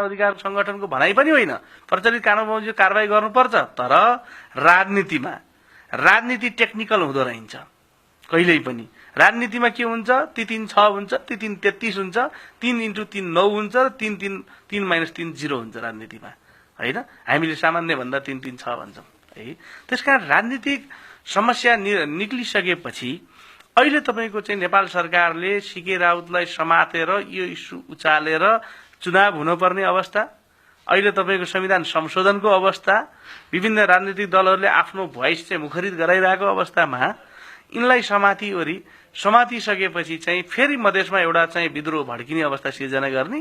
अधिकार संगठनको भनाइ पनि होइन, प्रचलित कानून बमोजिम कारबाही गर्नुपर्छ। तर राजनीति टेक्निकल हुँदो रहन्छ कहिल्यै पनि। राजनीतिमा के हुन्छ, ती 3-6 हुन्छ, ती 3-33 हुन्छ, 3x3 9 हुन्छ, 3-3 0 हुन्छ राजनीतिमा, होइन? हामीले सामान्य भन्दा 3-3-6 भन्छौँ है। त्यसकारण राजनीतिक समस्या निक्लिसकेपछि अहिले तपाईको चाहिँ नेपाल सरकारले सीके राउतलाई समातेर यो इस्यु उचालेर चुनाव हुनुपर्ने अवस्था, अहिले तपाईको संविधान संशोधनको अवस्था, विभिन्न राजनीतिक दलहरूले आफ्नो भोइस चाहिँ मुखरित गराइरहेको अवस्थामा यिनलाई समातिसकेपछि चाहिँ फेरि मधेसमा एउटा चाहिँ विद्रोह भड्किने अवस्था सिर्जना गर्ने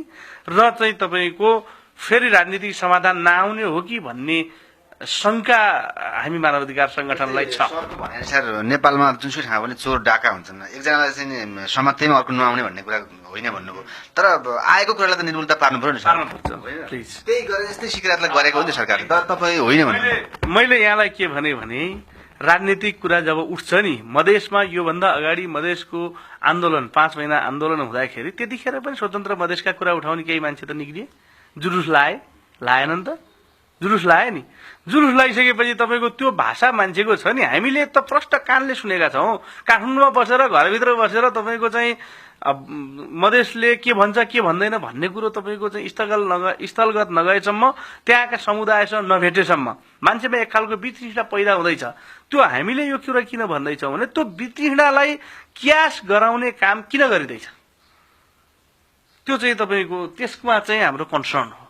र चाहिँ तपाईको फेरि राजनीतिक समाधान नआउने हो कि भन्ने शंका हामी मानवाधिकार संगठनलाई छ। सर, नेपालमा जुनसुकै ठाउँमा पनि चोर डाका हुन्छन्, एकजनालाई चाहिँ समात्दैमा अर्को नआउने भन्ने कुरा होइन भन्नुभयो। तर आएको कुरालाई त निर्मूलता पार्नु पर्यो नि सर। प्लिज त्यही गरे जस्तै सिकिरातलाई गरेको हो नि सरकारले, तर तपाईँ होइन भन्नु। मैले यहाँलाई के भने राजनीतिक कुरा जब उठ्छ नि मधेसमा, योभन्दा अगाडि मधेसको आन्दोलन 5 महिना आन्दोलन हुँदाखेरि त्यतिखेर पनि स्वतन्त्र मधेसका कुरा उठाउने केही मान्छे त निक्लिए, जुलुस लाएनन् त, जुलुस लाए नि। जुलुस लाइसकेपछि तपाईको त्यो भाषा मान्छेको छ नि, हामीले त प्रष्ट कानले सुनेका छौं। काठमाडौँमा बसेर घरभित्र बसेर तपाईको चाहिँ मधेसले के भन्छ के भन्दैन भन्ने कुरो तपाईको चाहिँ स्थलगत नगएसम्म, त्यहाँका समुदायसँग नभेटेसम्म मान्छेमा एक खालको वितृष्णा पैदा हुँदैछ। त्यो हामीले यो कुरा किन भन्दैछौँ भने त्यो वितृष्णालाई क्यास गराउने काम किन गरिँदैछ, त्यो चाहिँ तपाईको त्यसमा चाहिँ हाम्रो कन्सर्न हो।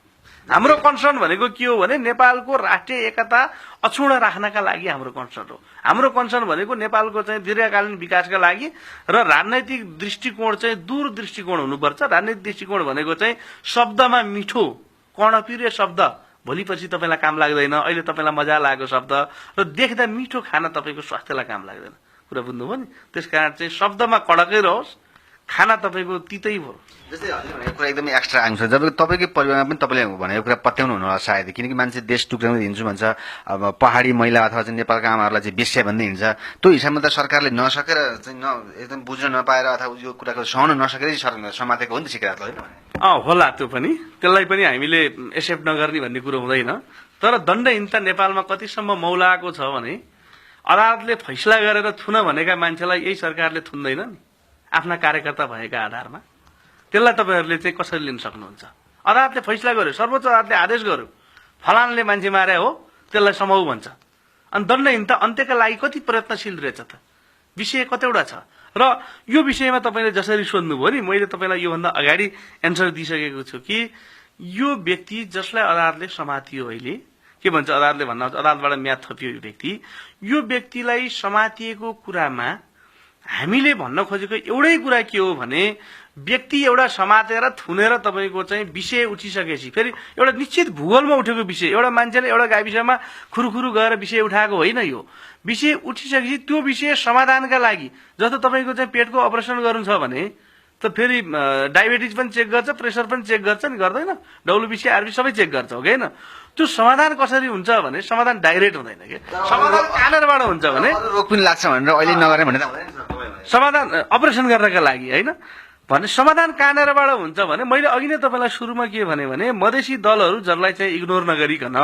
हाम्रो कन्सर्न भनेको के हो भने नेपालको राष्ट्रिय एकता अक्षुण्ण राख्नका लागि हाम्रो कन्सर्न हो। हाम्रो कन्सर्न भनेको नेपालको चाहिँ दीर्घकालीन विकासका लागि र राजनैतिक दृष्टिकोण चाहिँ दूर दृष्टिकोण हुनुपर्छ। राजनैतिक दृष्टिकोण भनेको चाहिँ शब्दमा मिठो कर्णप्रिय शब्द भोलिपछि तपाईलाई काम लाग्दैन, अहिले तपाईलाई मजा लागेको शब्द र देख्दा मिठो खाना तपाईको स्वास्थ्यलाई काम लाग्दैन, कुरा बुझ्नुभयो नि। त्यसकारण चाहिँ शब्दमा कडकै रहोस्, खाना तपाईको तितै भयो। जस्तै हजुरले कुरा एकदमै एक्स्ट्रा आउँछ, जब तपाईँकै परिवारमा पनि तपाईँले भनेको कुरा पत्याउनु हुनु होला सायद, किनकि मान्छे देश टुक्राउँदै हिँड्छु भन्छ, अब पहाडी महिला अथवा चाहिँ नेपालका आमाहरूलाई चाहिँ बेस्या भन्दै हिँड्छ। त्यो हिसाबमा त सरकारले नसकेर चाहिँ एकदम बुझ्न नपाएर अथवा यो कुराको सहन नसकेरै समातेको हो नि त सिकिरातलाई, होइन? होला, त्यो पनि, त्यसलाई पनि हामीले एक्सेप्ट नगर्ने भन्ने कुरो हुँदैन। तर दण्डहीनता नेपालमा कतिसम्म मौलाएको छ भने अदालतले फैसला गरेर थुन भनेका मान्छेलाई यही सरकारले थुन्दैन नि आफ्ना कार्यकर्ता भएका आधारमा। त्यसलाई तपाईहरूले चाहिँ कसरी लिन सक्नुहुन्छ? अदालतले फैसला गर्यो, सर्वोच्च अदालतले आदेश गर्यो, फलानले मान्छे मारे हो, त्यसलाई समाउ भन्छ। अनि दण्डहीनता अन्त्यका लागि कति प्रयत्नशील रहेछ त, विषय कतिवटा छ। र यो विषयमा तपाईँले जसरी सोध्नुभयो नि, मैले तपाईँलाई योभन्दा अगाडि एन्सर दिइसकेको छु कि यो व्यक्ति जसलाई अदालतले समातियो, अहिले के भन्छ अदालतले भन्न, अदालतबाट म्याद थपियो यो व्यक्ति, यो व्यक्तिलाई समातिएको कुरामा हामीले भन्न खोजेको एउटै कुरा के हो भने व्यक्ति एउटा समातेर थुनेर तपाईको चाहिँ विषय उठिसकेपछि, फेरि एउटा निश्चित भूगोलमा उठेको विषय, एउटा मान्छेले एउटा गाविसमा खुरुखुरु गएर विषय उठाएको होइन। यो विषय उठिसकेपछि त्यो विषय समाधानका लागि, जस्तो तपाईको चाहिँ पेटको अपरेसन गर्नु छ भने त फेरि डायबिटिज पनि चेक गर्छ, प्रेसर पनि चेक गर्छ नि, गर्दैन? WBC आरबी सबै चेक गर्छ, हो होइन? त्यो समाधान कसरी हुन्छ भने समाधान डाइरेक्ट हुँदैन के, समाधान कानरबाट हुन्छ भने रोग पनि लाग्छ भनेर अहिले नगरे भने त हुँदैन। समाधान अपरेसन गर्नका लागि होइन भने समाधान कानेरबाट हुन्छ भने मैले अघि नै तपाईलाई सुरुमा के भने मधेसी दलहरू जसलाई चाहिँ इग्नोर नगरिकन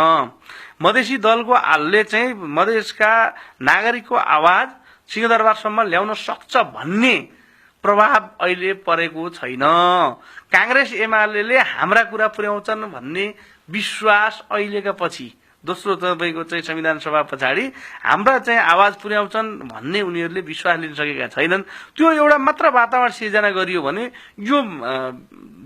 मधेसी दलको हालले चाहिँ मधेसका नागरिकको आवाज सिंहदरबारसम्म ल्याउन सक्छ भन्ने प्रभाव अहिले परेको छैन। कांग्रेस एमाले हाम्रा कुरा पुर्याउँछन् भन्ने विश्वास अहिलेका पछि, दोस्रो तपाईको चाहिँ संविधान सभा पछाडि हाम्रा चाहिँ आवाज पुर्याउँछन् भन्ने उनीहरूले विश्वास लिन सकेका छैनन्। त्यो एउटा मात्र वातावरण सिर्जना गरियो भने यो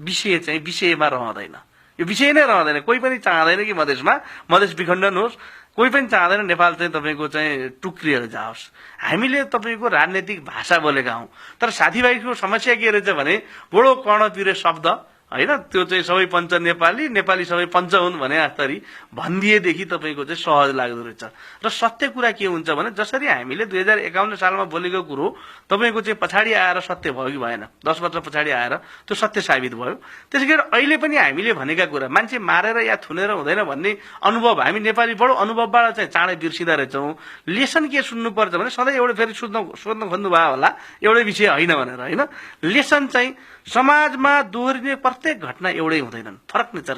विषय चाहिँ विषयमा रहँदैन, यो विषय नै रहँदैन। कोही पनि चाहँदैन कि मधेस विखण्डन होस्, कोही पनि चाहँदैन नेपाल चाहिँ तपाईको चाहिँ टुक्रिएर जाओस्। हामीले तपाईको राजनीतिक भाषा बोलेका हौं, तर साथीभाइको समस्या के रहेछ भने बडो कर्णप्रिय शब्द हैन, त्यो चाहिँ सबै पञ्च नेपाली सबै पञ्च हुन् भने जस्तरी भन्दिएदेखि तपाईको चाहिँ सहज लाग्दो रहेछ। र सत्य कुरा के हुन्छ भने जसरी हामीले 2051 सालमा बोलेको कुरो तपाईको चाहिँ पछाडि आएर सत्य भयो कि भएन, 10 वर्ष पछाडि आएर त्यो सत्य साबित भयो। त्यसैगरी अहिले पनि हामीले भनेका कुरा मान्छे मारेर या थुनेर हुँदैन भन्ने अनुभव हामी नेपाली बडो अनुभवबाट चाहिँ चाँडै बिर्सिँदा रहेछौँ। लेसन के सुन्नुपर्छ भने सधैँ एउटा फेरि सोध्न खोज्नु भयो होला एउटै विषय होइन भनेर, होइन? लेसन चाहिँ समाजमा दोहोरिने प्रत्येक घटना एउटै हुँदैनन्, फरक नेचरका